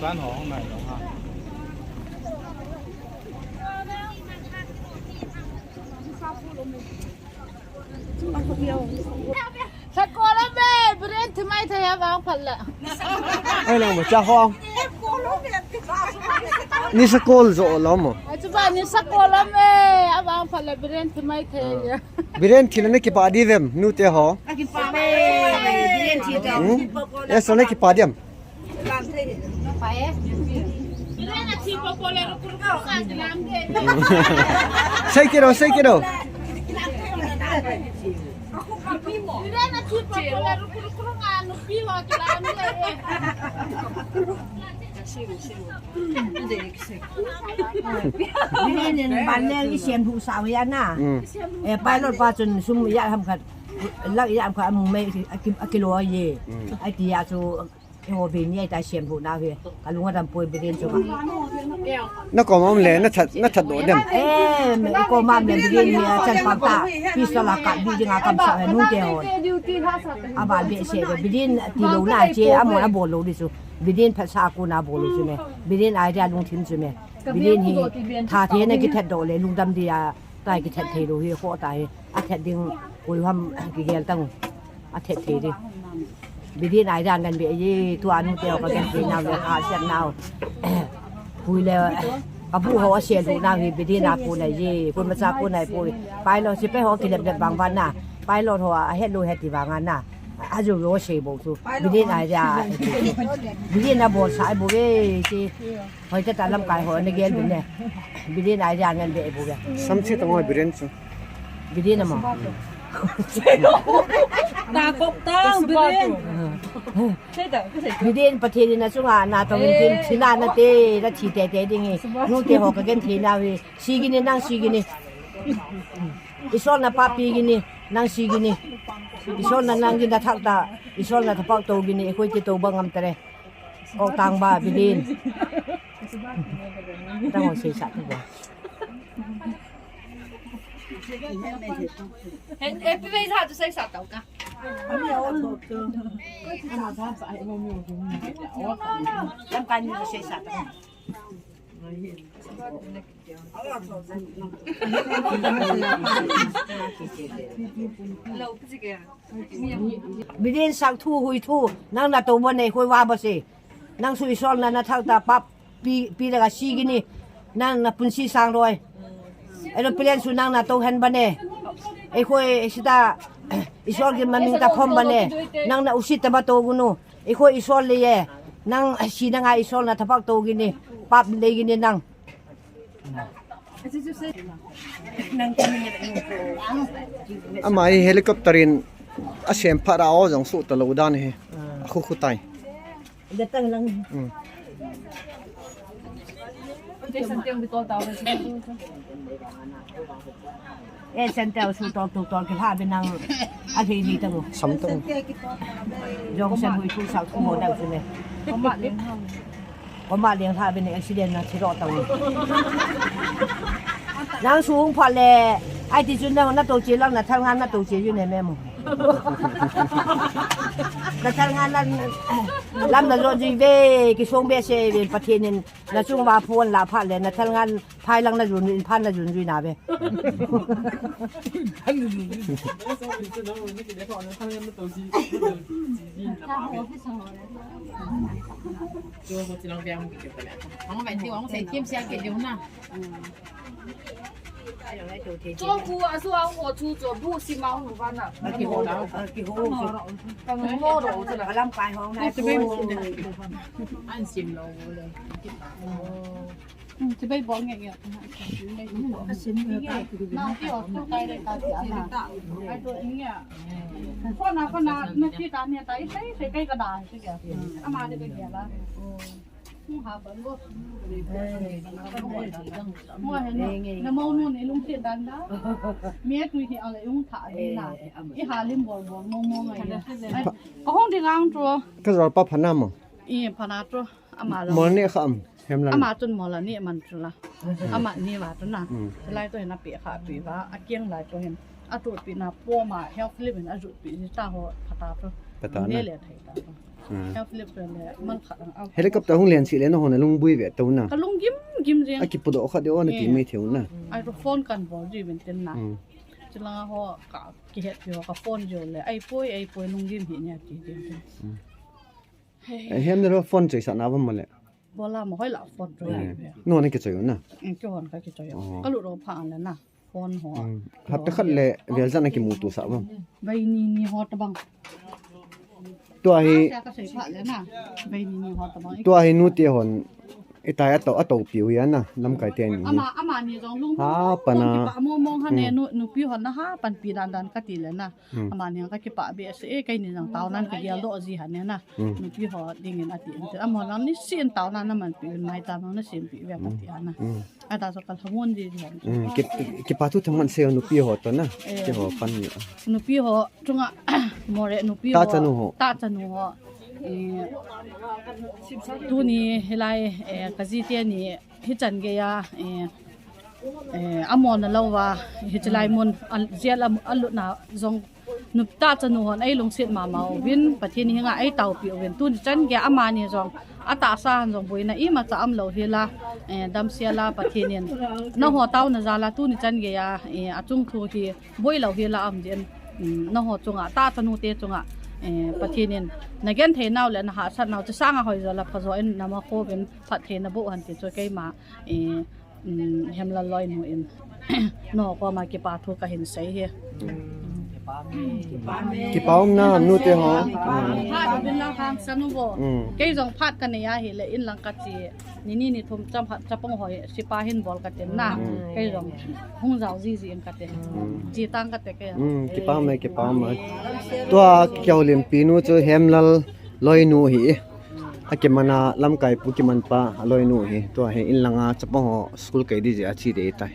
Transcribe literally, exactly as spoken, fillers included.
Tan ho hong nai lo ha. Sakol a me, Biren thi mai thei a vang phat le. Ai lang mo cha hong. Ni sakol jo lo mo. Ai chu ba ni sakol a me, a vang phat le Biren thi mai thei a. Biren thi le na kipa di vem, nu te ho. A kipa me, Biren thi te. Hmm? Eh, so na kipa diam. Sei kiro, sei kiro. Ni nen ban nen i siam hu sa ya na. Mm. Eh, pilot pa chun sum ya ham khat. Lak ya ham khat amu mai a ki, a kilo ye. Mm. Ai ti ya chu. Eiho vin ni ai ta siam hu na hi. Ka lung a dam poi Biren chu ka. Na kom a um le, na that, na that doh dem. Eh, me kom a um le Biren hi a chan pam ta. Pistol a ka bi ding a kam sa he nu te ho. A ban be se le Biren ti lo na che, a mo a bol lo di chu. Biren phat sa ko na bol lo chu me. Biren ai dia lungthim chu me. Biren hi. Tha the na kithat doh le lungdam dia. Tai kithat thei lo hi kho ta hi. A that ding koi ham kigel tang. A that thei di. Biren ai dan kan be ye, tu a nu te ka kan thei nau le ka siam nau. Pui le, ka bu ho a siam lu nau hi Biren a pu na ye, pu ma cha pu na pu. Pilot si pe ho kilep lep bang ban na. Pilot ho a het lu het ti bang na. A ju lo sei bo tu. Biren ai da. Biren a bol sa ai bo ye, si. Hoi ta ta lamkai ho na gel bin ne. Biren ai da ngan be bo ya. Sam si ta ngoi Biren chu. Biren a mo. Ta kop tang, Biren. Biren Pathen in a chunga na tong in tin thina na te, na thi te te ding hi. Nu te ho ka gen thina hi. Si gini nang si gini. Isol na papi gini, nang si gini. Isol na nang gini thak ta. Isol na thapak to gini, ikoi ti to bang am tere. Kok tang ba, Biren. Tang ho sei sa tu ba. Happy birthday ha tu sei sa tau ka. Lam kan ni sei sa tau. Biren sak thu hui thu, nang na to mo nei khoi wa ba se. Nang su isol na na thak ta pap pi, pi le ga si gini. Nang na punsi sang roi. Elo pilen su nang na to hen ba ne. Ei khoi sita isol gin ma ming ta phom ba ne. Nang na usit ta ba to gunu. Ei khoi isol le ye. Nang si na nga isol na thapak to gini. Pap le gini nang. Ama hi helicopter in a sem phat a o jong su ta lo dan hi. A khu khu tai. Datang lang. Hmm. Eh, sen teo su tol tu tol ki ha be nang a thei ni tang. Sam tang. Jong sen hui tu sa ku mo dau su ne. Koma leng ha be ne accident na thi ro tang. Nang su hung pha le. Ai ti chun na na to che lang na thal nga na to che yu ne me mo. Na thal nga na lam na jo ji ve ki song be se ve Pathen in na chung va phon la pha le na thal nga phai lang na jun in phan na jun jui na ve. Cho bu a su a ho chu cho bu si ma hu va na. Ka mo ro chu la. Lam kai hong na. An sim lo le. Chibai bol nge nge. Asin nge. Na ti o tu kai le ka ti ana. Ai to nge. Ko na ko na na ti ta ne ta i sai sai kai ka da ti ke. Ama de ke la. Mo ha ba lo. Mo he na. Na mo nu ni lung ti dan da. Mi tu hi ale lung tha ni na. I ha lim bol bol mo mo ngai. Ko hong di gang tu. Ka jor pa pha na mo. I pha na tu. Ama la. Mol ni kha am, hem la. Ama chun mol ani man chu la. Ama ni va tu na. Mm. Lai to hin a pi kha pi va, a kiang lai to hin. Atotpi na poma health slip in ajutpi ni ta ho phata to. Phata na. Nele thei ta to. Hmm. Health slip le man khat ang au. Helicopter hung len si le na ho na lungbui ve to na. Ka lunggim gim jeng. Aki pudo khat de o na ti mai theu na. Ai to phone kan bol ji ben tin na. Hmm. Chilanga ho ka kihet pi ho ka phone jo le. Ai poi, ai poi lunggim hi nia ti ti. Hmm. He, he. Eh, hem na ro phone choi sa na bam mo le. Bola mo hoi la phone choi. Eh. No na ki choi na. Mm, ki hon ka ki choi. Oh. Ka lu ro pha an le na. Phone ho. Hmm. Hapta khat le vel jan a kimuto sa bam. Vai ni ni ho ta bang. Tua hi. Sa ka sei pha le na. Vai ni ni ho ta bang. Tua hi nu te hon. Itai ato, ato piu ya na. Lamkai te ni. Ama, ama ni jong lung. Ha, pana. Phone ki pa mo mong ha ne, hmm, nu, nupi hon na ha, pan pi dan dan ka ti le na. Hmm. Ama ni ka ki pa be se, eh, kai ni jong tao nan ka gel do ji ha ne na. Hmm. Nupi ho ding in ati. Ama lang ni sin tao nan na man pi, mai ta mang na sin pi ve ka ti ana. Hmm. Ata so ka thamun ji ji. Hmm, ki, ki, kipa thu thaman se nupi ho to na. Eh. Ki ho pan ni. Nupi ho, chunga, more nupi ho. Ta chanu ho. Ta chanu ho. Eh, tuni hilai, eh, ka ji te ni, hi chan ge ya, eh, eh, amon a lo va, hi chilai mun, al, jel am, alut na jong, Nupi ta chanu hon ei lungset mama uvin, Pathen henga ei taopi uvin. Tuni chan geiya amani jong, atahsa hon jong boina imacha umlou hela, eh, damsel a Pathen in. Naho taona jal a tuni chan geiya, eh, achung thu hi boilou hela um jin. Mm, naho chunga, ta chanu te chunga, eh, Pathen in. Na genthei nau le na hahsat nau, chu sanga hoi jo la pha jo in na ma khovin phatthei na boh hen ti chu keima, eh, Um, Hemlal loinu in. No, koma kipa thu kahin sei hi. Kipa um na, nu te ho. Um. Ha, bin lang hang sanu bo. Um. Kei jong phat kanei ahi le in lang kati. Ni ni ni thum cham hat chapang hoi, sipa hin bol katin na. Um. Kei jong hung jao ji ji in kati. Um. Ji tang kati kei. Um, kipa um e, kipa um e. Tua kihoulimpi nu chu Hemlal loinu hi. Akimana lamkai pu kimanpa, aloinu hi. Tua hi in langa chapang ho school kai di jeh a che ding ahitai.